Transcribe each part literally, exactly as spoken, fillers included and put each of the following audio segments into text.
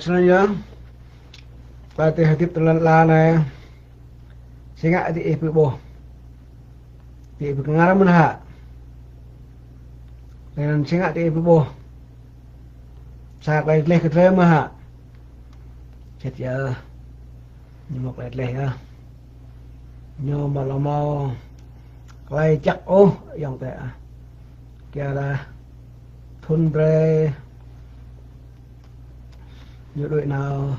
Snăn yơh, tơdah hơdip tơlơi lăn ala anai, si ngă diih ƀu ƀuh. Diih ƀu kơngar mơ̆n hă? Lĕ anăn si ngă diih ƀu ƀuh? Sa tơlơi gleh kơ drơi mơ̆ hă? Sĭt yơh. Ñu mâo tơlơi gleh yơh. Ñu mâo lŏ mâo tơlơi jăk ôh, ayŏng adơi ah. Kyuadah thŭn drơi ñu đuaĭ nao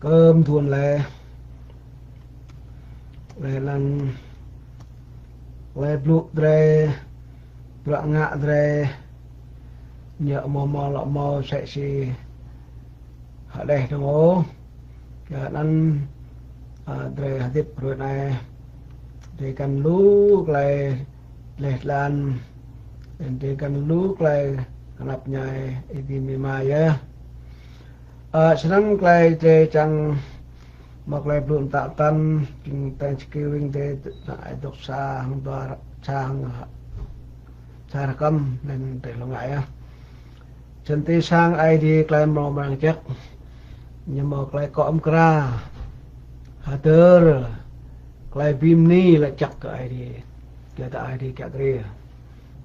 kơm thŭn leh. Leh anăn tơlơi blŭ drơi, bruă ngă drơi, ñu amâo mâo lŏ mâo msĕ si hơđeh dơ̆ng ôh. Kyuanăn, a, drơi hơdip hrơi anai, drơi găn lu tơlơi dleh dlan, drơi găn lu tơlơi knap mñai, ih ƀing amĭ ama yơh. A, snăn tơlơi drơi čang mâo tơlơi blŭ mtă mtăn, jing Thanksgiving drơi, anăn ai dôk sa hăng dua, sa hăng, sa rơkăm, anăn drơi hlŏng ngă yơh. Snăn ti sang Aê Diê tơlơi mrâo mrang jăk, ñu mâo tơlơi kŏ mkra, hdơr, tơlơi bi mni lač jăk kơ Aê Diê, kơ ta Aê Diê kiă kriê.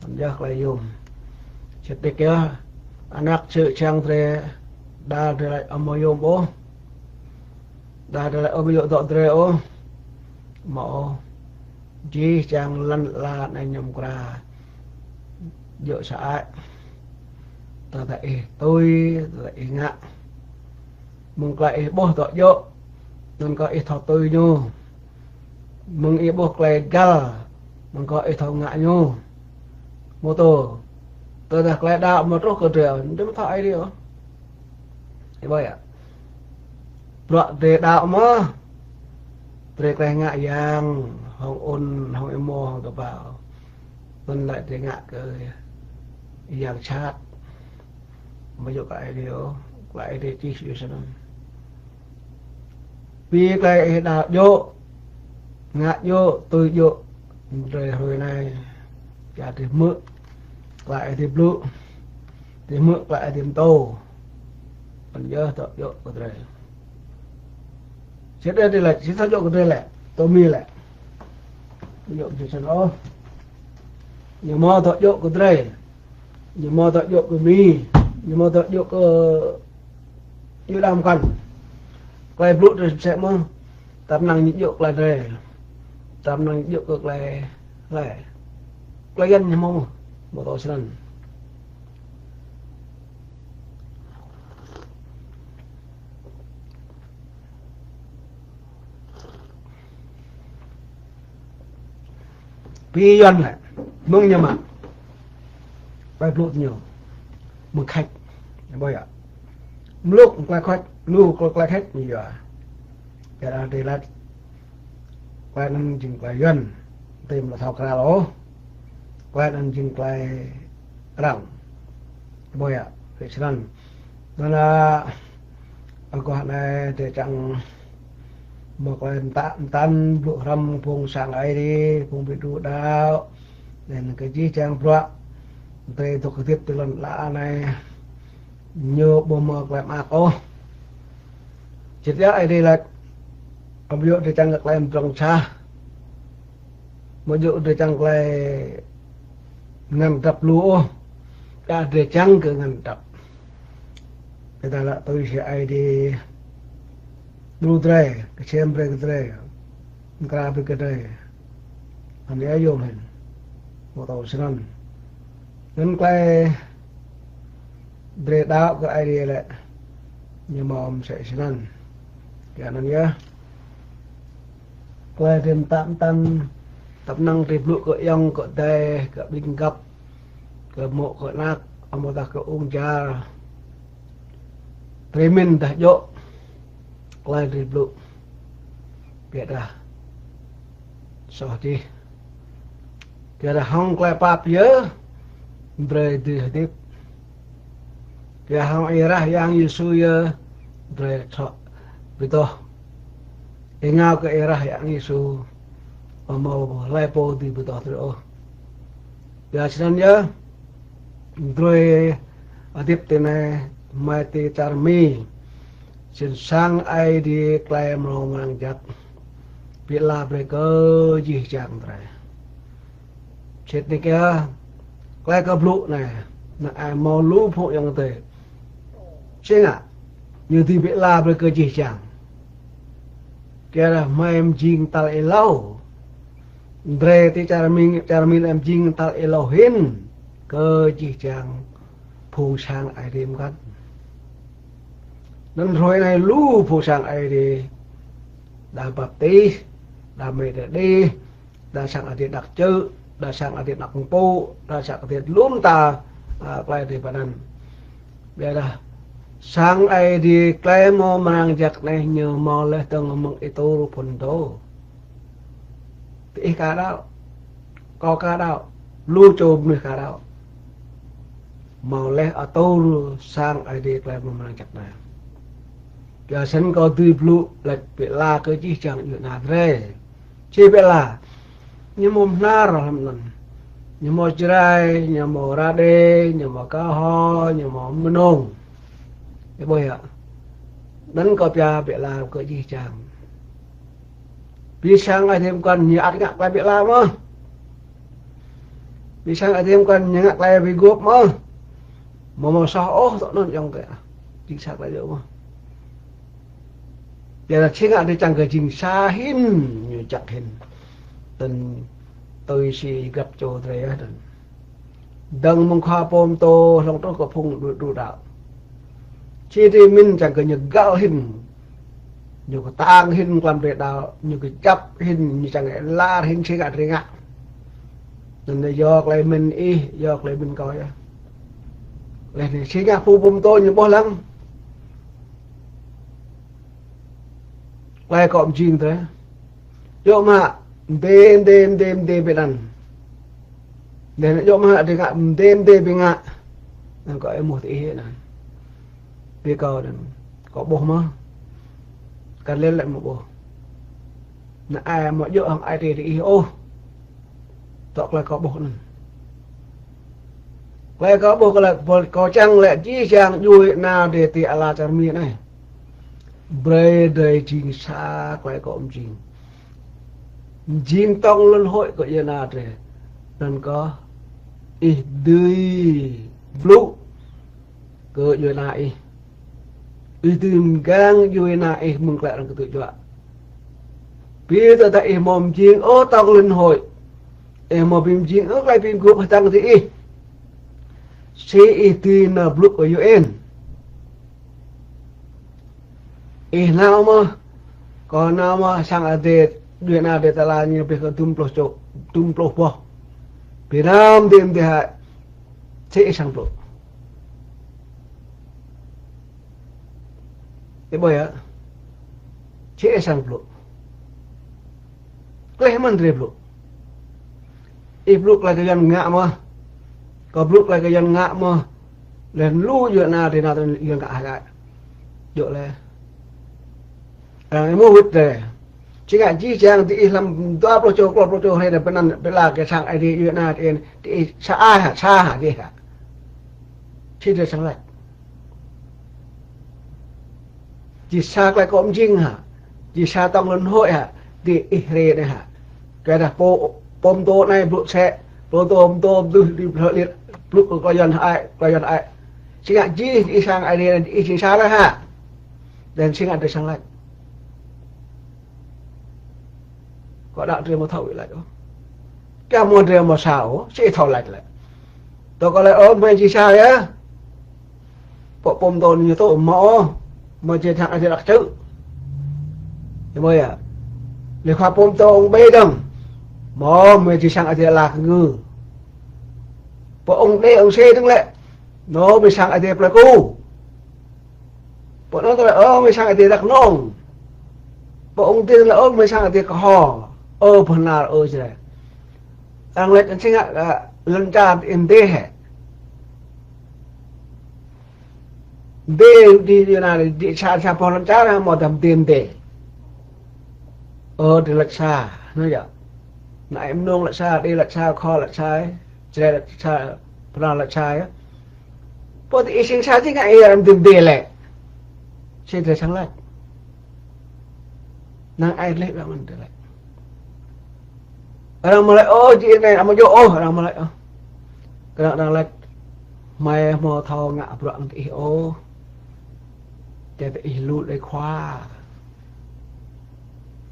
Anăn yơh tơlơi yôm. Sĭt nik yơh, anak čư̆ čhiăng drơi, đa drơi lač amâo yôm ôh. Đa drơi lač amâo djŏ dŏ drơi ôh. Amâo ôh. Jih jang lăn ala anei ñu mkra djŏ sơăi. Tơdah ih tui, tơdah ih ngă. Mơ̆ng tơlơi ih ƀuh dŏ djŏ, anăn kơh ih thâo tui ñu. Mơ̆ng ih ƀuh tơlơi găl, anăn kơh ih thâo ngă ñu. Mơ̆ tơ, tơdah tơlơi đaŏ amâo truh kơ drơi, drơi amâo thâo Aê Diê ôh. Ih ƀuh yơh. Bruă drơi đaŏ mơ̆, drơi tơlơi ngă yang, hŏng ŭn, hŏng êmô, hŏng kơƀao. Anăn lĕ drơi ngă kơ yang jhat. Amâo djŏ kơ Aê Diê ôh, kơ Aê Diê čih yơh snăn. Bi tơlơi ih đaŏ djŏ, ngă djŏ, tui djŏ, drơi hrơi anai, čar drơi hmư̆ tơlơi Aê Diê blŭ, drơi hmư̆ tơlơi Aê Diê mtô. Anăn yơh dŏ djŏ kơ drơi. Sĭt nik drơi lĕ, sĭt dŏ djŏ kơ drơi lĕ, tơ mi lĕ. Djŏ kơ drơi snăn ôh. Ñu mâo dŏ djŏ kơ drơi. Ñu mâo dŏ djŏ kơ mi, ñu mâo dŏ djŏ kơ djŏ đam kăn. Tơlơi blŭ drơi msĕ mơ̆n, tăp năng ñu djŏ tơlơi drơi. Tăp năng ñu djŏ kơ tơlơi, tơlơi. Tơlơi găn ñu mâo mơ̆n, mâo tơ snăn. Bi Yuăn lĕ, mơ̆ng ñu mă tơlơi blŭ ñu, mơ̆ng Khač, ƀuh yơh. Mluk tơlơi Khač, lu tơlơi Khač ñu yơh. Kyuadah drơi lač, tơlơi anăn jing tơlơi Yuăn, tơdah amâo thâo kral ôh. Tơlơi anăn jing tơlơi arăng. Ƀuh yơh, ƀiă snăn. Anăn, a, aguah anai drơi čang mâo tơlơi mtă mtăn blŭ hrăm phung sang Aê Diê, phung bi đru đaŏ. Leh anăn kơ jih jang bruă drơi dôk hơdip ti lăn ala anai, ñu ƀu mâo tơlơi mơak ôh. Sĭt yơh Aê Diê lač, amâo djŏ drơi čang kơ tơlơi mdrŏng sah. Amâo djŏ drơi čang tơlơi ngăn drăp lu ôh. Đa drơi čang kơ ngăn drăp. Tơdah lĕ tui si Aê Diê đru drơi, kơčem brơi kơ drơi, mkra brơi kơ drơi. Anăn yơh yôm hĭn. Mâo tơ snăn. Anăn tơlơi drơi đaŏ kơ Aê Diê lĕ, ñu mâo msĕ snăn. Kyuanăn yơh, tơlơi drơi mtă mtăn, tăp năng drơi blŭ kơ ayŏng, kơ adei, kơ ƀing găp, kơ mô̆, kơ anak, amâodah kơ ung jar. Drơi mĭn dah djŏ tơlơi drơi blŭ. Ƀiădah soh jih. Kyuadah hŏng tơlơi pap yơh, drơi dưi hơdip. Kyuadah hŏng êrah Yang Yêsu yơh, drơi thâo bi doh. Êngao kơ êrah Yang Yêsu, amâo mâo hlei pô dưi bi doh drơi ôh. Yua snăn yơh, drơi hơdip ti anei, Hmâo tơlơi čar Mi, sĭt sang Aê Diê tơlơi mrâo mrang jăk, ƀu laĭ brơi kơ jih jang drơi. Sĭt nik yơh, tơlơi kâo blŭ anai, năng ai hmâo lu phung ayŏng adơi. Sĭt ngă, ñu dưi ƀu laĭ brơi kơ jih jang. Kơ hmâo mơjing tal êlâo. Drơi tơlơi čar Mi, čar Mi lĕ mơjing tal êlâo hĭn kơ jih jang phung sang Aê Diê mơkăn. Anŭn hrơi anai lu phung sang Aê Diê đa baptis, đa mơ̆ đa đih, đa sang Aê Diê đăk čư̆, đa sang Aê Diê đăk pơpŭ, đa sang Aê Diê lŏm ta, a, tơlơi Aê Diê pơanăn. Biă dah sang Aê Diê tơlơi mrâo mrang jăk anai ñu hmâo laih tơ̆ng mơ̆ng ih tŭ phŭn tŭ. Tơ ih ka đaŏ, kâo ka đaŏ, lu čô mơnuih ka đaŏ. Hmâo laih atŭr sang Aê Diê tơlơi mrâo mrang jăk anai. Biă sĭt kâo dưi blŭ laĭ ƀu laĭ kơ jih jang djuai ania drơi. Či ƀu laĭ. Ñu hmâo mơhnar hlăm anŭn. Ñu hmâo Jrai, ñu hmâo Rađê, ñu hmâo Kơho, ñu hmâo Mơnông. Ih ƀuh yơh. Anŭn kâo pia ƀu laĭ kơ jih jang. Ƀing sang Aê Diê mơkăn ñu ăt ngă tơlơi ƀu laĭ mơ̆n. Ƀing sang Aê Diê mơkăn ñu ngă tơlơi ƀu gơ̆p mơ̆n. Hmâo hmâo soh ôh tŏ anŭn yŏng tê. Jing sa tơlơi djơ̆ mơ̆n. Biă dah sĭt ngă drơi čang kơ jing sa hĭn, ñu jăk hĭn. Tơ̆n tui si găp čô drơi yơh tơ̆n. Dơ̆ng mơ̆ng khua pô pơtô hlŏng truh kơ phung đu, đu đaŏ. Či drơi mĭn čang kơ ñu găl hĭn. Ñu kơtang hĭn tlam drơi đaŏ, ñu kơjăp hĭn, ñu čang kơ lar hĭn sĭt ngă drơi ngă. Anŭn yơh yua tơlơi mĭn ih, yua tơlơi mĭn kâo yơh. Laih anŭn sĭt ngă phung pô pơtô ñu ƀuh lăng. Tơlơi kâo mơjing tơ. Yua mă, mdê, mdê, mdê, mdê ƀơi anŭn. Mdê anŭn yua mă, drơi ngă, mdê, mdê ƀơi ngă. Anŭn kâo ih mŭt tơ ih anŭn. Ƀơi kâo anŭn. Kâo ƀuh mơ̆n. Kăn lĕ lĕ mơ̆ ƀuh. Năng ai hmâo djơ̆ hăng Aê Diê tơ ih ôh. Tŏ tơlơi kâo ƀuh anŭn. Tơlơi kâo ƀuh kơ lĕ, kâo čang lĕ jih jang djuai ania drơi tơ ala čar Mi anai. Brơi drơi jing sa tơlơi kâo mơjing. Jing tŏng lŏn hôi kơ djuai ania drơi. Anŭn kơ ih dưi blŭ kơ djuai ania ih. Ih dưi mơgang djuai ania ih mơ̆ng tơlơi arăng kơtư̆ juă. Ƀiă tơdah ih hmâo mơjing ôh tŏng lŏn hôi. Ih hmâo ƀu mơjing ôh tơlơi ƀu gơ̆p hơtăng tơ ih. Sĭt ih dưi nao blŭ kơ U N. Ih nao mơ̆n, kâo nao mơ̆n sang Aê Diê, djuai ania drơi tơla ñu ƀu kơ dŭm pluh čô, dŭm pluh boh. Ƀu nao mơ̆n dih mơ̆n dih hă, sĭt ih srăng blŭ. Ih ƀuh yơh. Sĭt ih srăng blŭ. Tơlơi mơ̆n drơi blŭ. Ih blŭ tơlơi kơ Yuan ngă mơ̆n. Kâo blŭ tơlơi kơ Yuan ngă mơ̆n. Laih lu djuai ania drơi nao tơ Yuan ngă hă. Djơ̆ laih. Arăng ih mơ̆ wĭt drơi. Či ngă jih jang tơ ih lăm dua pluh čô, klâo pluh čô hrơi anai pơanăn pơala kơ sang Aê Diê djuai ania tơ ih, tơ ih sa ai hă, sa hă dih hă. Či drơi srăng laĭ. Či sa tơlơi kâo mơjing hă. Či sa tŏng lŏn hôi hă. Tơ ih hrơi anai hă. Kơ dah pô, pô pơtô anai blŭ sĕ, pô pơtô pơtô blŭ đĭ blŭ liêt, blŭ kơ tơlơi Yuan hă, tơlơi Yuan hă. Sĭt ngă jih ih sang Aê Diê anai ih či sa laih hă. Anŭn sĭt ngă drơi srăng laĭ. Kâo đaŏ drơi hmâo thâo wĭt laĭ ôh. Kơ hmâo drơi hmâo sa ôh, sĭt thâo laĭ lĕ. Tơ kâo laĭ ôh, hmâo či sa yơh. Pô pơtô ñu tŭ hmâo ôh, hmâo či sang Aê Diê đăk čư̆. Ih ƀuh yơh. Laih khua pơtô ung B dơ̆ng. Hmâo, hmâo či sang Aê Diê ala kơ ngư. Pô ung D ung C dơ̆ng lĕ. Hmâo, hmâo sang Aê Diê plơi ku. Pô anŭn tơlơi ơ mơ̆ sang Aê Diê Đăk Nông. Pô ung tĭn lĕ ơ mơ̆ sang Aê Diê Kơho. Ơ pơhnar ơ Jrai. Arăng laĭ anŭn sĭt ngă, ơ, lŏn čar ih mdê hĕ. Mdê đĭ, đĭ anai, đĭ sa, sa boh lŏn čar hă, hmâo dah mdê mdê. Ơ, đĭ laĭ sa, anŭn yơh. Anai Mnông laĭ sa, đĭ laĭ sa, Kơho laĭ sa, Jrai laĭ sa, pơhnar laĭ sa yơh. Pô tơ ih sing sa či ngă ih arăng dĭm dê lĕ. Sĭt lĕ sang lač. Năng ai lĕ ƀă mơ̆n tơ lĕ. Arăng mơ̆ lač ôh, či anai, amăng djŏ ôh, arăng mơ̆ lač ôh. Kơnơ̆ng arăng lač, hmei hmâo thâo ngă bruă tơ ih ôh. Tơ ih lu đơi khua.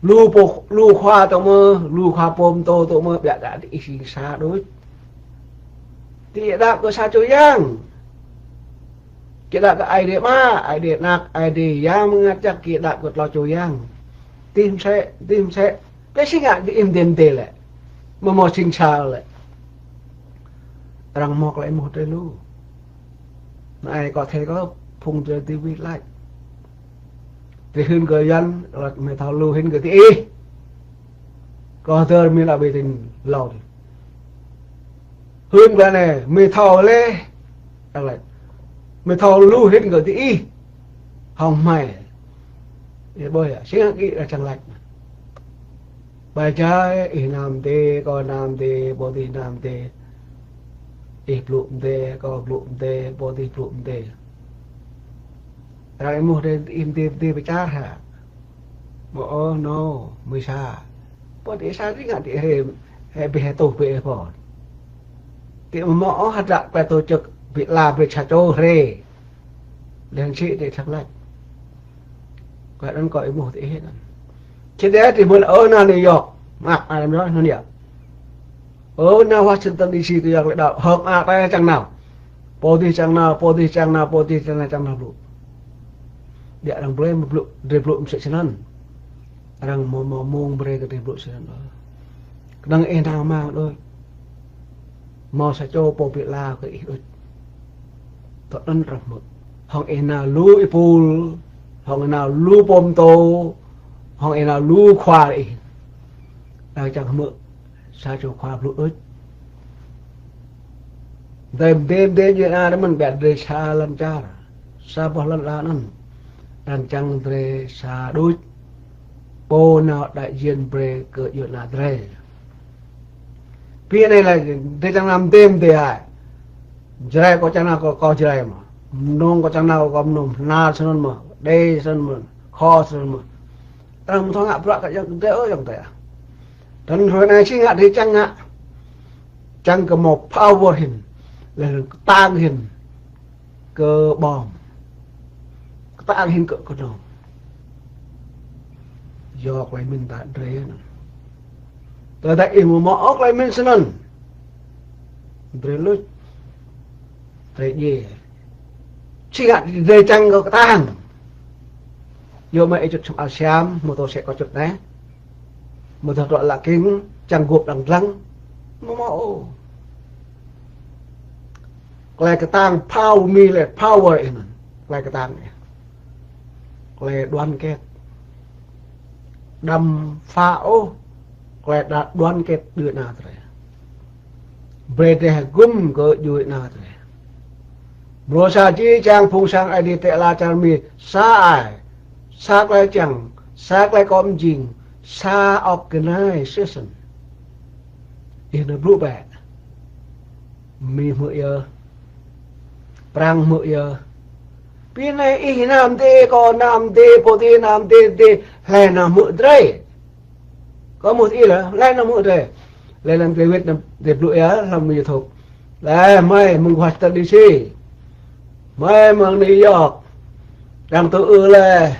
Lu pô, lu khua tơ mơ̆, lu khua pô pơtô tơ mơ̆, ƀiă đa tơ ih sing sa đôč. Tơ ih đăp kơ sa čô yang. Ih đăp kơ Aê Diê Ama, Aê Diê Ană, Aê Diê Yang Mơngăt Jăk, ih đăp kơ klâo čô yang. Tih msĕ, tih msĕ. Tơ sing ngă tơ ih mdê mdê lĕ. Mơ̆ hmâo sing sa lĕ. Arăng mơ̆ klei ih mŭt tơ lu. Anai kâo thâo kơ phung tơ ti wĭt lač. Tơ hưn kơ Yuan, lač hmei thâo lu hĭn kơ tơ ih. Kâo tơ mi la ƀing tĭng hlâo. Hưn kơ anai, hmei thâo lĕ. Lač. Hmei thâo lu hĭn kơ tơ ih. Hŏng hmei. Ih ƀuh yơh, sing ngă ih arăng čang lač. Ƀai jai, ih nao mdê, kâo nao mdê, pô tih nao mdê. Ih blŭ mdê, kâo blŭ mdê, pô tih blŭ mdê. Arăng ih mŭt tơ ih mdê, mdê pơčar hă. Mơ̆ ôh, nô, hmei sa. Pô tơ ih sa či ngă tơ ih hê, hê bĕ hê tuh bĕ ih pô. Tơ mơ̆ ôh hơdră klei tơčŭk ƀiă la ƀiă sa čô hrê. Lĕ sĭt tơ sang lač. Kơ anŭn kâo ih mŭt tơ ih anŭn. Či tơ tơ mơ̆n ôh nao New York. Mă, ai lăm yơh, anŭn yơh. Ôh, nao Washington D C tơ yơh lĕ đăo. Hơ̆k mơak tơ čang nao. Pô tih čang nao, pô tih čang nao, pô tih čang nao, čang nao blŭ. Ƀiă arăng blŭ, blŭ, drơi blŭ msĕ snăn. Arăng mơ̆, mơ̆ mơ̆ng brơi kơ drơi blŭ snăn. Kơnơ̆ng ih nao mơ̆ng đôč. Hmâo sa čô pô ƀiă la kơ ih đôč. Tơ anŭn arăng hmư̆. Hŏng ih nao lu ih pul, hŏng ih nao lu pô pơtô, hŏng ih nao lu khua ih. Arăng čang hmư̆. Sa čô khua blŭ đôč. Drơi mdê mdê djuai ana mơ̆n ƀiă drơi sa lăn čar. Sa boh lăn ala anŭn. Arăng čang drơi sa đôč. Pô nao đại diện brơi kơ djuai ana drơi. Ƀiă anai lĕ drơi čang nao mdê mdê hă. Jrai kâo čang nao kơ kâo Jrai mơ̆. Mơnơ̆ng kâo čang nao kơ kâo mơnơ̆ng. Hnar snăn mơ̆. Đê snăn mơ̆. Khua snăn mơ̆. Arăng mơ̆ thâo ngă bruă kơ ayŏng adơi ôh, ayŏng adơi ah. Tơ hrơi anai či ngă drơi čang ngă. Čang kơ hmâo power hĭn. Lĕ kơtang hĭn. Kơ ƀơ̆ng. Kơtang hĭn kơ kơnơ̆ng. Yua klei mĭn ta drơi anŭn. Tơdah ih mơ̆ mơ̆ ôh klei mĭn snăn. Drơi luč. Drơi djai. Či ngă drơi čang kơ kơtang. Yua mơ̆ ih čŭt sum asiam, mơ̆ tơ sĕ kâo čŭt anai. Mơ̆ tơ tŏ lă king, čang gŏp đang dlăng. Mơ̆ mơ̆ ôh. Klei kơtang power mi lĕ power ih anŭn. Klei kơtang ih. Klei đoàn kết. Đăm phá ôh. Klei đa-, đoàn kết djuai ana drơi. Brơi drơi hơgŭm kơ djuai ana drơi. Mrô sa či čang phung sang Aê Diê tơ ala čar mi sa ai. Sa klei čang, sa klei kơ mjing, sa organization. Ih nao blŭ bĕ. Mi hmư̆ yơh. Prăng hmư̆ yơh. Ƀiă anai ih nao mdê, kâo nao mdê, pô tih nao mdê, mdê. Hlơi nao hmư̆ drơi. Kâo hmư̆ tơ ih lĕ, hlơi nao hmư̆ drơi. Lĕ lăm drơi wĭt nao drơi blŭ yơh, lăm YouTube. Lĕ hmei mơ̆ng Washington D C. Hmei mơ̆ng New York. Đang tơ ư lĕ,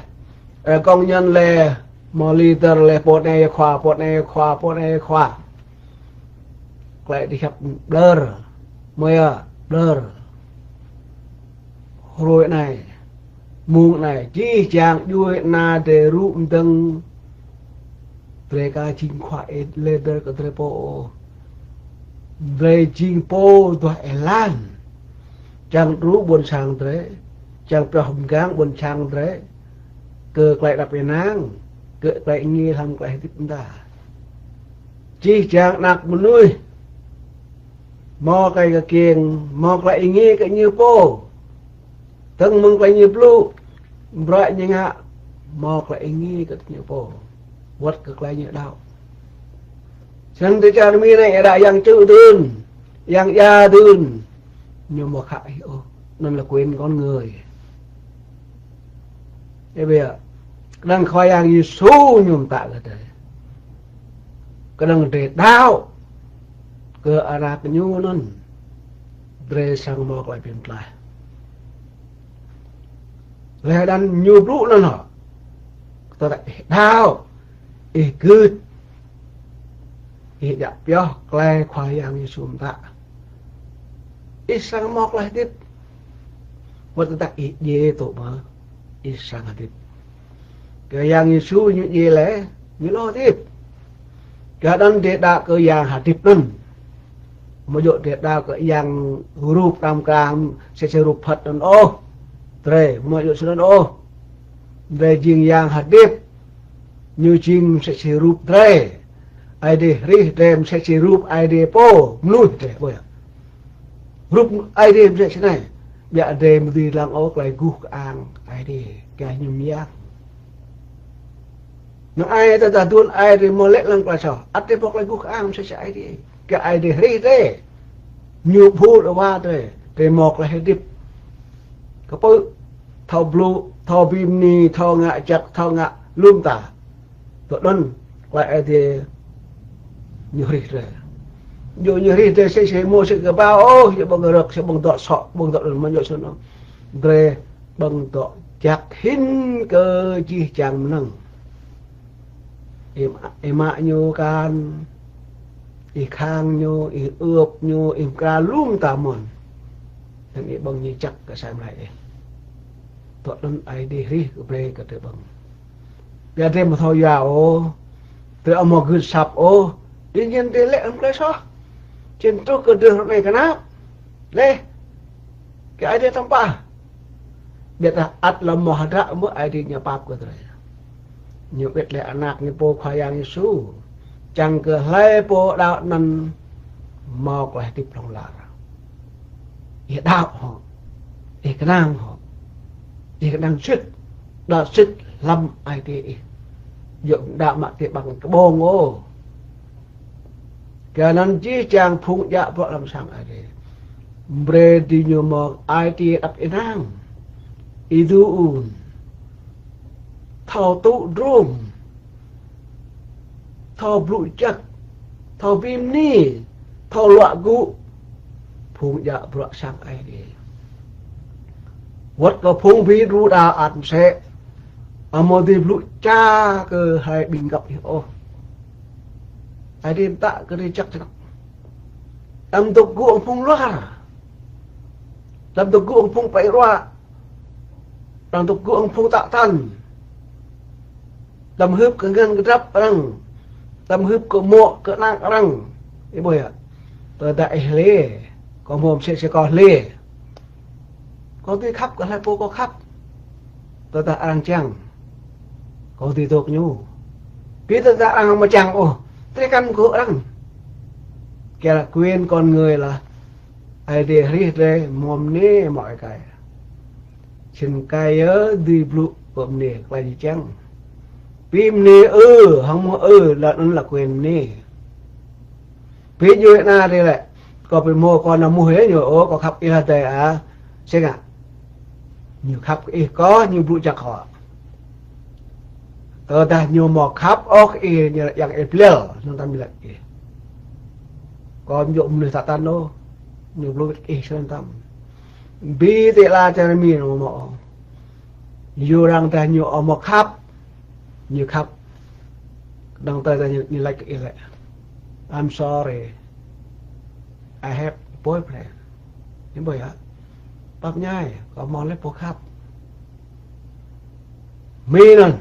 ơ, công nhân lĕ, mơ̆ leader lĕ, pô anai khua, pô anai khua, pô anai khua. Klei dih khăp ƀlơr. Hmei ah, ƀlơr. Hrơi anai, mông anai, jih jang djuai ana drơi rŭ mdơ̆ng, drơi ka jing khua ih lĕ drơi kơ drơi pô. Drơi jing pô duah êlan. Čang đru ƀuôn sang drơi, čang pioh mgang ƀuôn sang drơi, kơ klei đăp ênang, kơ klei êngiê hlăm klei hơdip mơta. Jih jang anak mơnuih, hmâo klei kơkiêng, hmâo klei êngiê kơ ñu pô. Tơ̆ng mơ̆ng klei ñu blŭ, bruă ñu ngă, hmâo klei êngiê kơ ñu pô. Wơ̆t kơ klei ñu đaŏ. Snăn tơ čar mi anai, ih đa yang čư̆ dưn, yang ia dưn, ñu mơ̆ khă ih ôh. Anŭn là quyền con người. Ơ, ƀiă, kơnơ̆ng Khua Yang Yêsu ñu pơtă kơ drơi. Kơnơ̆ng drơi đaŏ kơ Ană ñu anŭn, drơi srăng hmâo tơlơi pơklaih. Laih anŭn ñu blŭ anŭn hŏ: Tơdah ih đaŏ, ih gưt, ih djă pioh tơlơi Khua Yang Yêsu pơtă, ih srăng hmâo tơlơi hơdip. Wơ̆t tơdah ih djai tŏ mơ̆, ih srăng hơdip. Kơ Yang Yêsu ñu djai laih, ñu lŏ hơdip. Kơ anŭn drơi đaŏ kơ Yang hơdip anŭn. Mơ̆ yơh drơi đaŏ kơ yang rup tam kang, sĭt sĭt rup phăt anŭn ôh. Drơi, mơ̆ yơh sĭt anŭn ôh. Drơi jing yang hơdip. Ñu jing mơsĕ si rup drơi. Aê Diê hrih drơi mơsĕ si rup Aê Diê pô, mơnuih drơi, ƀuh yơh. Rup Aê Diê mơsĕ si anai. Biă drơi mơ̆ dưi lăng ôh tơlơi guh kơang Aê Diê, kơ ñu mơyang. Năng ai ta ta dun ai drơi mơ̆ lĕ lăng tơlơi soh. Ăt drơi pŏk tơlơi guh kơang mơsĕ si Aê Diê. Kơ Aê Diê hrih drơi. Ñu phu đa wa drơi. Drơi mơ̆ tơlơi hơdip. Kơ pơ thâo blŭ, thâo bi mơni, thâo ngă jăk, thâo ngă lŏm ta. Tŏ anŭn, tơlơi Aê Diê ñu hrih drơi. Ñu, ñu hrih drơi sĭt sĭt mơ̆ sĭt kơ ƀao ôh, sĭt ƀơ̆ng rơ̆k, sĭt ƀơ̆ng dŏ sŏ, ƀơ̆ng dŏ anŭn mơ̆ ñu sĭt anŭn. Drơi ƀơ̆ng dŏ jăk hĭn kơ jih jang mơnơ̆ng. Ih mă, ih mă ñu kan, ih khăng ñu, ih ưp ñu, ih pơkra lŏm ta mơ̆n. Anŭn ih ƀơ̆ng ñu jăk kơ sa mơlai ih. Tŏ anŭn Aê Diê hrih kơ brơi kơ drơi ƀơ̆ng. Biă drơi mơ̆ thâo yua ôh, drơi amâo gưt asăp ôh, đương nhiên drơi lĕ lăm tơlơi soh. Čen truh kơ drơi rơnai kơnap. Laih, kơ Aê Diê tơmpah. Biă dah ăt lăm mơ̆ hơdră mơ̆ Aê Diê ñu pap kơ drơi. Ñu wĭt laih Ană ñu pô Khua Yang Yêsu. Čang kơ hlơi pô đaŏ anŭn hmâo tơlơi hơdip hlŏng lar. Ih đaŏ hŏ. Ih kơnang hŏ. Ih kơnang sĭt. Đaŏ sĭt lăm Aê Diê ih. Yua đaŏ mă tơlơi ƀơ̆ng kơ ƀơ̆ng ôh. Kơ anŭn jih jang phung djă bruă lăm sang Aê Diê. Brơi diñu hmâo ai tiê đăp ih năng. Ih dưi ŭn. Thâo tŭ drôm. Thâo blŭ jăk. Thâo bi mơni. Thâo luă gŭ. Phung djă bruă sang Aê Diê. Wơ̆t kơ phung ƀing đru đa ăt mơsĕ. Amâo dưi blŭ ča kơ hai ƀing găp ih ôh. Aê Diê pơtă kơ drơi jăk jăk. Lăm dŏ gŭ hăng phung luar. Lăm dŏ gŭ hăng phung pơai ruă. Lăm dŏ gŭ hăng phung tă tăn. Lăm hưp kơ ngăn kơ drăp arăng. Lăm hưp kơ mô̆ kơ ană arăng. Ih ƀuh yơh. Tơdah ih hlơi. Kâo hmâo mơsĕ si kâo hlơi. Kâo dưi khăp kơ hlơi pô kâo khăp. Tơdah arăng čang, kâo dưi dŏ kơ ñu. Bi tơdah arăng amâo čang ôh, drơi kăn kơ arăng. Kơ là quyền con người là Aê Diê hrih drơi hmâo mơnê mơ̆ ơi kơi. Sĭt kơ yơh dưi blŭ kơ mơnê tơlơi ñu čang. Bi mơnê ư, hăng mơ̆ ư, là anŭn là quyền mơnê. Bi ñu anai drơi lĕ. Kâo ƀu hmâo kâo anăm mơ̆ hĕ ñu, ơ, kâo khăp ih hă drơi ah. Sĭt ngă. Ñu khăp kơ ih kâo, ñu blŭ jăk hŏ. Tơdah ñu amâo khăp ôh kơ ih, ñu yang ih pliel, anŭn tăm ñu laĭ kơ ih. Kâo amâo djơ̆ mơnuih tă tăn ôh, ñu blŭ kơ ih sĭt anŭn tăm. Bi tơlơi čar Mi ñu amâo mơ̆ ôh. Yua arăng tơdah ñu amâo khăp, ñu khăp. Kơnơ̆ng tơdah ñu, ñu laĭ kơ ih lĕ: I'm sorry. I have boyfriend. Ñu ƀuh yơh. Pap ñai, kâo hmâo laih pô khăp. Mi anŭn.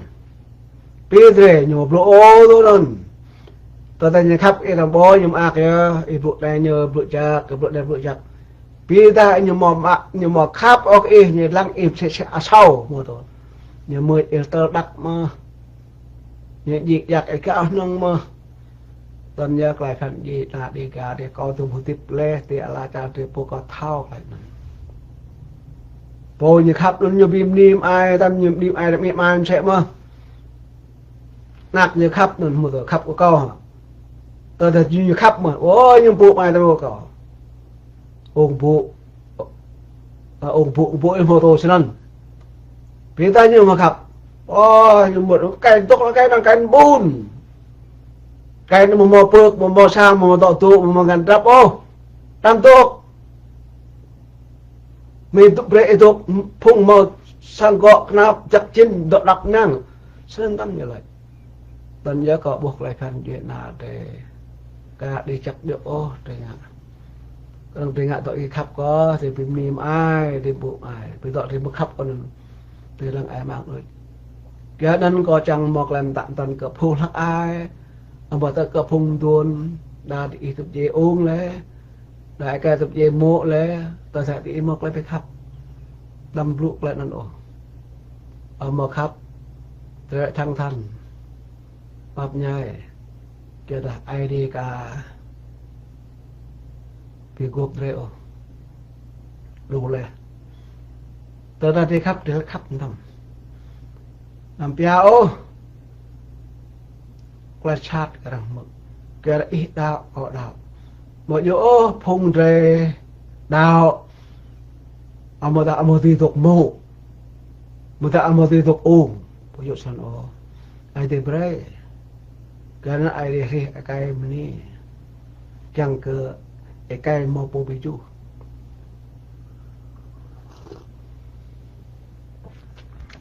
Bi drơi ñu blŭ ôh tui anŭn. Tơdah ñu khăp ih lăm ƀơi ñu mơak yơh, ih blŭ anai ñu blŭ jăk, ih blŭ anai blŭ jăk. Bi tơdah ñu amâo mă, ñu amâo khăp ôh kơ ih, ñu lăng ih mơsĕ si asâo mơ̆ tui. Ñu mưč ih tơl đăk mơ̆. Ñu djik djak ih kơ hnơ̆ng mơ̆. Tơl ñu tơlơi khăn djik đa đi ga đi kâo tŭ hơdip laih, tơlơi ala čar drơi pô kâo thâo tơlơi anŭn. Pô ñu khăp anŭn ñu bi mơni mơai, tăm ñu bi mơni mơai, mơni mơai mơsĕ mơ̆. Ană ñu khăp anŭn mơ̆ tui khăp kơ kâo. Tơdah ñu khăp mơ̆, ơ, ñu ƀu mơai tui kâo. Ung ƀu. Ung ƀŭk, ung ƀŭk ih mơ̆ tơ snăn. Ƀing ta ñu mơ̆ khăp. Ơ, ñu mơ̆, kơ anŭn dŏ, kơ anŭn, kơ anŭn ƀun. Kơ anŭn mơ̆ mơ̆ pơk, mơ̆ mơ̆ sang, mơ̆ mơ̆ dŏ tŭ, mơ̆ mơ̆ ngăn drăp ôh. Đăm dŏ. Mơ̆ dŏ brơi ih dŏ, phung mơ̆ sang gŏ knap, jăk jĭn, dŏ đăp năng. Snăn tăm ñu laĭ. Tơl yơh kâo ƀuh tơlơi phiăn djuai ania drei. Ka đĭ čăk djŏ ôh drei ngă. Kơnơ̆ng drei ngă dŏ ih khăp kơ, drei ƀu mni mơai, drei ƀu mơai. Ƀu dŏ drei ƀu khăp kơ anŭn. Drei lăng ai mang đôč. Kơ anŭn kâo čang mơ̆ klem tăm tăn kơ phung hlăk ai. Amăng tơlơi kơ phung mduôn, đa đĭ ih tŭ djai ung lĕ. Đa ih kơ tŭ djai mô̆ lĕ, tơdah đĭ ih mơ̆ tơlơi ƀu khăp. Đăm blŭ tơlơi anŭn ôh. Ơ mơ̆ khăp, drei thẳng thắn. Pap ñai, kơ dah ai đĭ ka ƀu gŏp drei ôh. Lu lĕ. Tơdah drei khăp, drei khăp tăm. Đăm pia ôh. Klă čăt kơ arăng mơ̆. Kơ ih đaŏ, kâo đaŏ. Mơ̆ yơh ôh, phung drei đaŏ. Amâo dah amâo dưi dŏ mô̆. Mơ̆ dah amâo dưi dŏ ung. Ƀu yơh snăn ôh. Ai tiê brơi. Kơ anŭn ai tiê hrih akai mơni. Kiăng kơ akai mâo pô ƀu juh.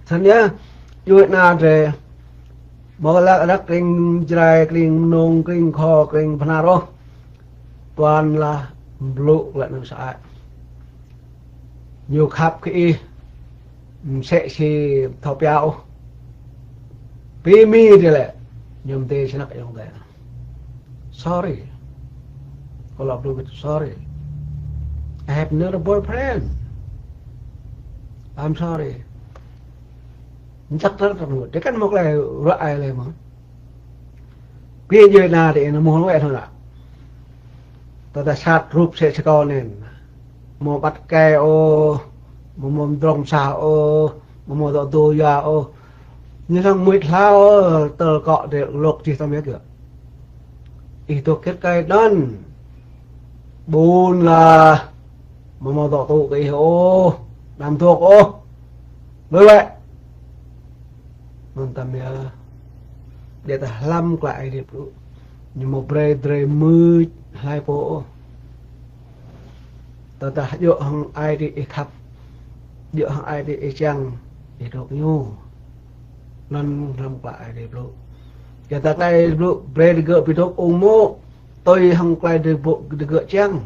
Snăn yơh, djuai ania drei. Mơ̆ lăk lăk kring Jrai, kring Mnông, kring Kho, kring Bơhnar ôh. Tuan lah blŭ lĕ năng sơăi. Ñu khăp kơ ih. Msĕ si thâo pia ôh. Pi mi drei lĕ. Ñu mdê snăk ayŏng adơi. Sorry. Kâo lăp blŭ kơ sorry. I have another boyfriend. I'm sorry. Mčăk tơl tơl mơ̆. Drei kăn mơ̆ klei ruă ai lĕ mơ̆. Pi djuai ania drei anŭn mơ̆ lĕ thâo anŭn. Tơdah sat rup sĕ čơkâo anŭn. Mơ̆ ƀăt kĕ ôh, mơ̆ mơ̆ mdrŏng sa ôh, mơ̆ mơ̆ dŏ dŏ ya ôh. Ñu lăng mưč hlâo tơl kŏ drei lŏk čih tăm yơh kơ. Ih dŏ kĕt kơ anŭn. Ƀun lah. Mơ̆ mơ̆ dŏ tŭ kơ ih ôh. Đăm dŏ ôh. Lui wĕ. Anŭn tăm yơh. Ƀiădah hlăm klă ai drei blŭ. Ñu mơ̆ brơi drei mưč hlai pô ôh. Tơdah djŏ hăng ai drei ih khăp. Djŏ hăng ai drei ih čang. Ih dŏ ñu. Anŭn hlăm klă ai drei blŭ. Kơ tơdah klă ai drei blŭ, brơi drei gơ̆ ƀu dŏ ung mô̆. Tui hăng klă ai drei blŭ, drei gơ̆ čang.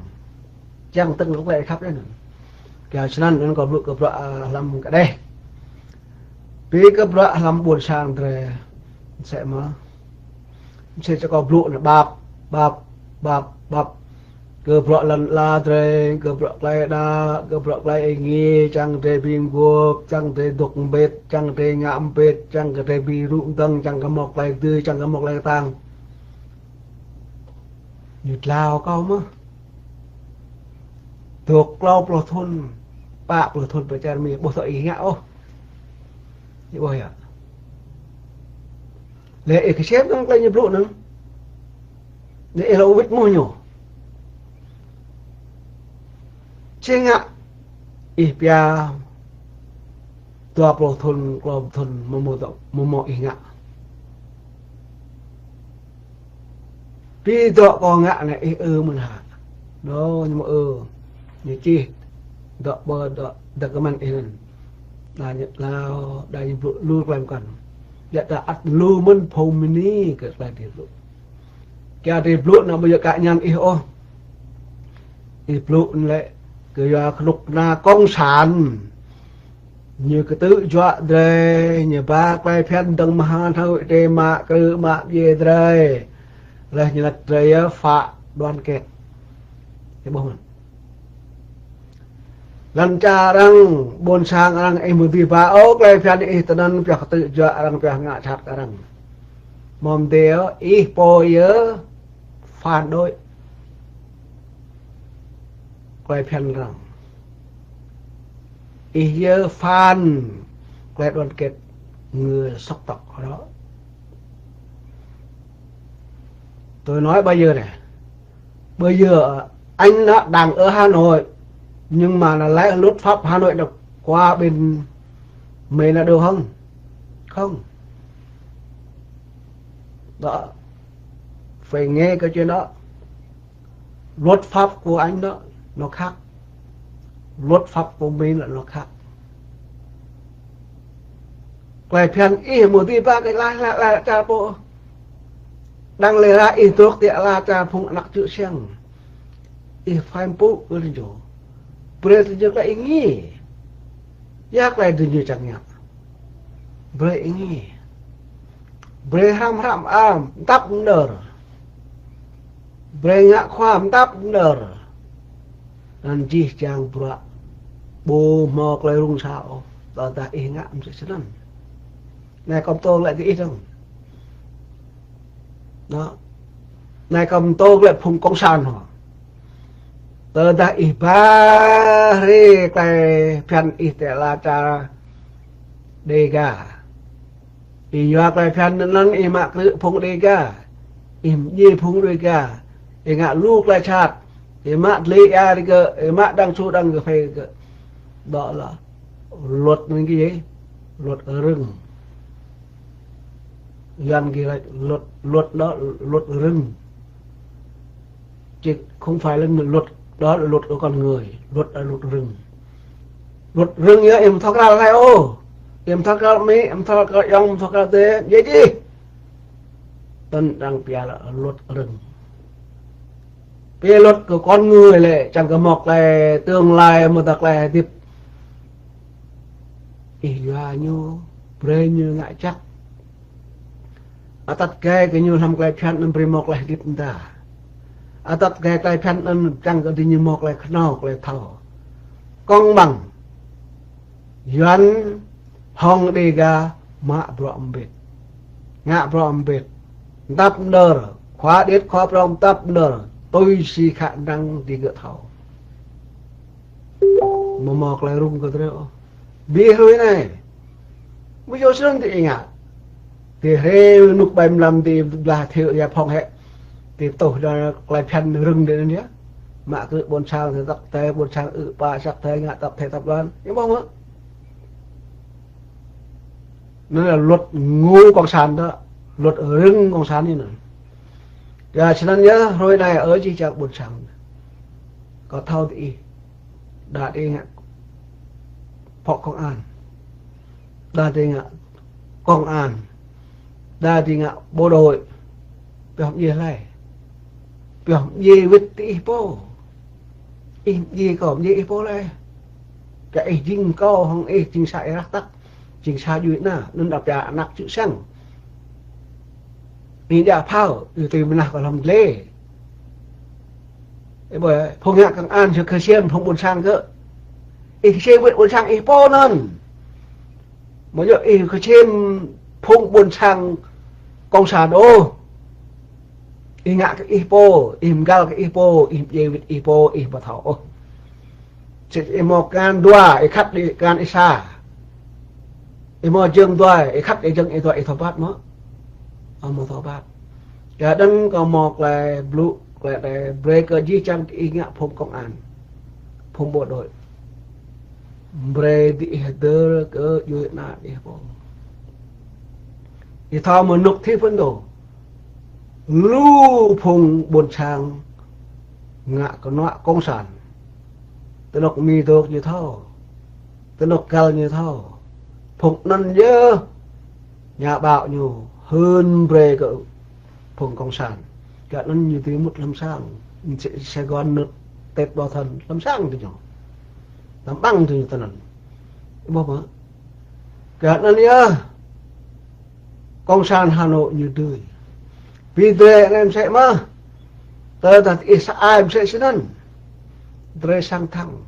Čang tơ̆ng klă ai khăp anŭn. Kơ snăn anŭn kâo blŭ kơ bruă, a, hlăm kơđeh. Pi kơ bruă hlăm ƀuôn sang drei. Msĕ mơ̆. Msĕ čơ kâo blŭ anŭn ƀap, ƀap, ƀap, ƀap. Kơ bruă lăn ala drei, kơ bruă klei đaŏ, kơ bruă klei êngiê, čang drei ƀu mguôp, čang drei dŏ mbĭt, čang drei ngă mbĭt, čang kơ drei ƀu rŭ mdơ̆ng, čang kơ mâo klei dưi, čang kơ mâo klei kơtang. Ñu tlao kâo mơ̆. Dŏ klâo pluh thŭn, pă pluh thŭn pơ čar Mi, ƀuh tơ ih ngă ôh. Ih ƀuh yơh. Lĕ ih kơsem dơ̆ng klei ñu blŭ anŭn. Lĕ ih lŏ wĭt mơ̆ ñu. Či ngă ih pia dua pluh thŭn, klâo pluh thŭn, mơ̆ mơ̆ dŏ, mơ̆ mơ̆ ih ngă. Pi dŏ kâo ngă anai ih ư mơ̆n hă. Dŏ ñu mơ̆ ư. Ñu čih. Dŏ ƀơ dŏ dŏ kơ mơ̆n ih anŭn. Đa ñu hlâo, đa ñu blŭ lu klei mơkăn. Yua dah ăt lu mơ̆n phung mơni kơ klei drei blŭ. Kơ drei blŭ anŭn ƀu yơh cá nhân ih ôh. Ih blŭ anŭn lĕ kơ yua kơnuk kơna cộng sản. Ñu kơtư̆ juă drei, ñu ba klei phiăn dơ̆ng mơha hnơ̆ drei mă krư̆ mă djiê drei. Laih ñu laĭ drei yơh phản đoàn kết. Ih ƀuh mơ̆n. Lăn čar arăng, ƀuôn sang arăng, ih mơ̆ dưi ba ôh klei phiăn ih tơnăn pioh kơtư̆ juă arăng, pioh ngă sat kơ arăng. Mơ̆ mdê ôh, ih pô yơh phản đối. Klei phiăn arăng. Ih yơh phản klei đoàn kết người sốc tộc đó. Tôi nói bây giờ này, bây giờ anh nó đang ở Hà Nội, Nhưng mà là lấy luật pháp Hà Nội là qua bên Mỹ là được không? Không. Đó. Phải nghe cái chuyện đó. Luật pháp của Anh đó, nó khác. Luật pháp của Mỹ là nó khác. Klei phiăn ih mơ̆ di ba kơ la, la, la, čar pô. Đang lĕ ra ih trŏk ti la čar phung anak čư̆ siăng. Ih phai mpŭ kơ lĕ jô. Brơi tơ jơ klei ih ngă. Ya klei tơ jơ čang ngă. Brơi ih ngă. Brơi hrăm hrăm am, tăp mơnơr. Brơi ngă khua mơ̆n tăp mơnơr. Anŭn jih jang bruă ƀu hmâo klei rŭng răng ôh, tơdah ih ngă msĕ snăn. Anai kâo pơtô glaĭ kơ ih dơ̆ng. Đó. Anai kâo pơtô glaĭ phung cộng sản hŏ. Tơdah ih ba hrơi klei phiăn ih ti la čar Đêga. Ih yua klei phiăn anŭn ih mă krư̆ phung Đêga. Ih mdjiê phung Đêga. Ih ngă lu klei sat. Ih mă dlê ia digơ̆, ih mă đang su đang gơ̆ phê gơ̆. Đó là luật anŭn kơ gì? Luật rừng. Yuan ghi là luật, luật đó, luật rừng. Chứ không phải là luật đó là luật của con người, luật là luật rừng. Luật rừng yơh, ih ƀu thâo krăn hlơi ôh. Ih ƀu thâo krăn Mi, ih ƀu thâo krăn Yong, ih ƀu thâo krăn Tê, djai djai. Anŭn đang pia là luật rừng. Pia luật của con người lĕ, čang kơ hmâo klei tương lai, hmâo tơlơi hơdip. Ih yua ñu, brơi ñu ngă čăk. Atăt gai kơ ñu hlăm klei phiăn anŭn brơi hmâo klei hơdip mơta. Atăt gai klei phiăn anŭn čang kơ diñu hmâo klei khnâo, klei thâo. Công bằng. Yuan hŏng Đêga mă bruă mbĭt. Ngă bruă mbĭt. Mơ̆n tăp mơnơr. Khua điêt khua prŏng mơ̆n tăp mơnơr. Tui si khả năng digơ̆ thâo. Mơ̆ hmâo klei rŭng kơ drơi ôh. Bi hrơi anai. Ƀu djơ̆ snăn ti ih ngă. Ti hrơi rơnŭk ƀai mlam ti blah thiu ia phŏng hĕ. Ti tuh đa klei phiăn rơ̆ng đơi anŭn yơh. Mă krư̆ ƀôn sang ti tăk te ƀôn sang ư pă săk te ngă tăp te tăp lan. Ih ƀuh mơ̆? Anŭn là luật ngu cộng sản đó. Luật rơ̆ng cộng sản anai anŭn. Yua snăn yơh, hrơi anai ơ jih jang ƀôn sang. Kâo thâo ti ih. Đa ti ngă phó công an. Đa ti ngă công an. Đa ti ngă bộ đội. Pioh mdjiê hlơi. Pioh mdjiê wĭt ti ih pô. Ih mdjiê kâo mdjiê ih pô lĕ. Kơ ih jing kâo hŏng ih jing sa ih rah tăk. Jing sa djuê ana, anŭn đa pia anak čư̆ siăng. Ih đa phao, ih tui mơnah kơ hlăm dlê. Ih ƀuh, phung ngă công an sơ kơ siam phung ƀôn sang kơ. Ih kơ siam wĭt ƀôn sang ih pô anŭn. Mơ̆ yơh ih kơ siam phung ƀôn sang cộng sản ôh. Ih ngă kơ ih pô, ih mgăl kơ ih pô, ih mdjiê wĭt ih pô, ih ƀu thâo ôh. Sĭt ih hmâo kan dua, ih khăt ih kan ih sa. Ih hmâo jơ̆ng dua, ih khăt ih jơ̆ng ih dua, ih thâo ƀăt mơ̆? Ơ, hmâo thâo ƀăt. Kơ anŭn kâo hmâo klei blŭ, klei anai brơi kơ jih jang ih ngă phung công an, phung bộ đội. Brơi diih hơdơr kơ djuê ana ih pô. Ih thâo mơ̆ rơnŭk thi phấn đấu. Lu phung ƀôn sang ngă kơnuă cộng sản. Tơnŭk Mi dôk ñu thâo. Tơnŭk găl ñu thâo. Phung anŭn yơh nhà báo ñu hưn brơi kơ phung cộng sản. Kơ anŭn ñu dưi mŭt hlăm sang. Sài Gòn nŭt Tết bao thân hlăm sang tơ ñu. Tăm ƀăng tơ ñu tơ anŭn. Ƀuh mơ̆? Kơ anŭn yơh. Cộng sản Hà Nội ñu dưi. Bi drơi anai msĕ mơ̆. Tơdah ih sa ai msĕ snăn. Drơi sang thăng.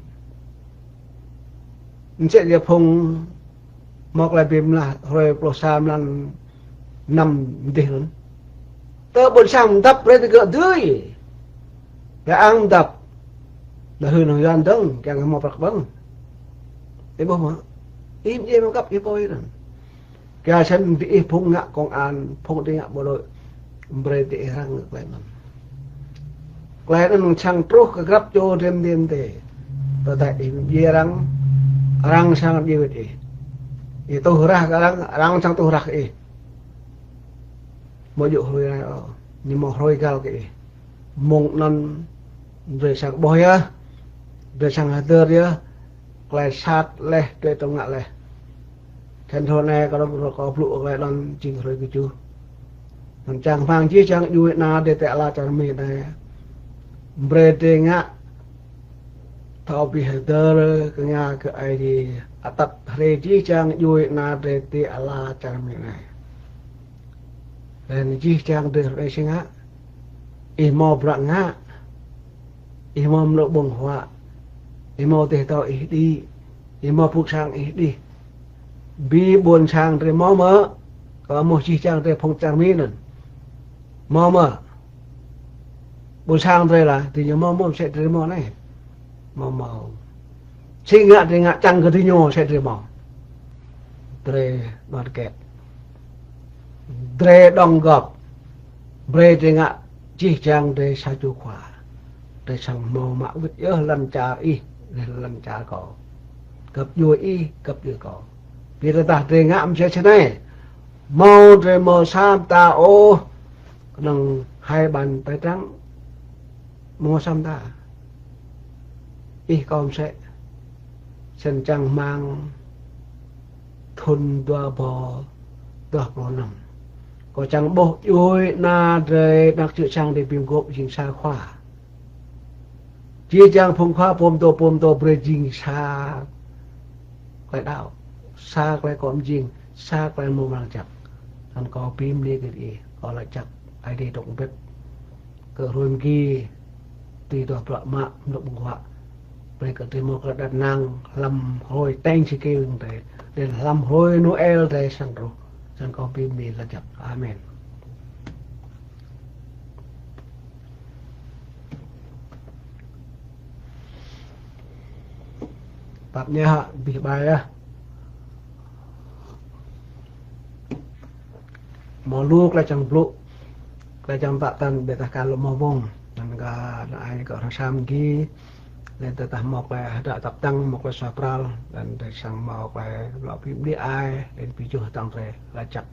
Msĕ yơh phung hmâo klei bi mlah hrơi pluh sa mlan năm mdih anŭn. Tơ ƀôn sang mdăp brơi tơ gơ̆ dưi. Kơ ang mdăp. Đa hưn hăng Yuan dơ̆ng, kiăng kơ hmâo prăk ƀơ̆ng. Ih ƀuh mơ̆? Ih mdjiê mơ̆ găp ih pô ih anŭn. Kơ sĭt diih phung ngă công an, phung diih ngă bộ đội. Brơi diih răng kơ klei anŭn. Klei anŭn čang truh kơ grăp čô drem diem tê. Tơdah ih mơ̆ng arăng, arăng srăng mơ̆ng ih. Ih tuh rah kơ arăng, arăng srăng tuh rah kơ ih. Mơ̆ djơ̆ hrơi anai ôh, ñu mơ̆ hrơi găl kơ ih. Mơ̆ng anŭn drơi srăng ƀuh yơh, drơi srăng hơdơr yơh, tơlơi sat laih, tơlơi tŏng ngă laih. Thăn thô anai kơ rŏng rŏng kơ blŭ tơlơi anŭn jing hrơi kơjuh. Anŭn čang rơmang jih jang djuai ana drơi ti ala čar Mi anai. Brơi drơi ngă thâo ƀu hơdơr kơ ngă kơ Aê Diê. Atăt hrơi jih jang djuai ana drơi ti ala čar Mi anai. Laih anŭn jih jang drơi hrơi anai si ngă. Ih hmâo bruă ngă. Ih hmâo mơnŭ ƀơ̆ng huă. Ih hmâo tơlơi thâo ih đĭ. Ih hmâo phung sang ih đĭ. Bi ƀôn sang drơi hmâo mơ̆. Kơ mơ̆ jih jang drơi phung čar Mi anŭn. Hmâo mơ̆. Ƀôn sang drơi lah, drơi ñu hmâo mơ̆, mơsĕ drơi hmâo anai. Hmâo hmâo. Či ngă drơi ngă čang kơ drơi ñu, mơsĕ drơi hmâo. Drơi đoàn kết. Drơi đóng góp. Brơi drơi ngă jih jang drơi sa čô khua. Drơi srăng hmâo mă wĭt yơh lŏn čar ih, lŏn čar kâo. Găp djuai ih, găp djuai kâo. Bi tơdah drơi ngă mơsĕ snei. Hmâo drơi hmâo sa mta ôh, kơnơ̆ng hai bàn tay trắng. Hmâo sa mta. Ih kâo mơsĕ. Snăn čang rơmang thŭn dua rơbâo dua pluh năm. Kâo čang ƀuh djuai ana drơi anăk čư̆ čang drơi bi mơguôp jing sa khua. Jih jang phung khua pô pơtô pô pơtô brơi jing sa tơlơi đaŏ, sa tơlơi kơ mơjing, sa tơlơi hmâo mơ̆ng jăk. Anŭn kâo bi mơni kơ ih, kâo laĭ jăk, Aê Diê dŏ hơbĭt. Kơ hrơi mơgi, tui duah bruă mă, mơnŭ ƀơ̆ng huă. Brơi kơ drơi hmâo tơlơi đăt năng, hlăm hrơi Thanksgiving drơi, laih anŭn hlăm hrơi Noel drơi srăng truh. Snăn kâo bi mơni laĭ jăk. Amen. Pap ñu hă, abih bang yơh. Hmâo lu tơlơi čang blŭ, tơlơi čang pơtă tăn, ƀiădah kơ lu hmâo wơ̆ng. Anŭn kơ ană ai kơ arăng sa mơgi, laih tơdah hmâo tơlơi hơdră tăp tăng, hmâo tơlơi suaih pral, laih anŭn drơi srăng hmâo tơlơi lŏ bi mơni ai, laih anŭn bi juh tang drơi, laĭ jăk.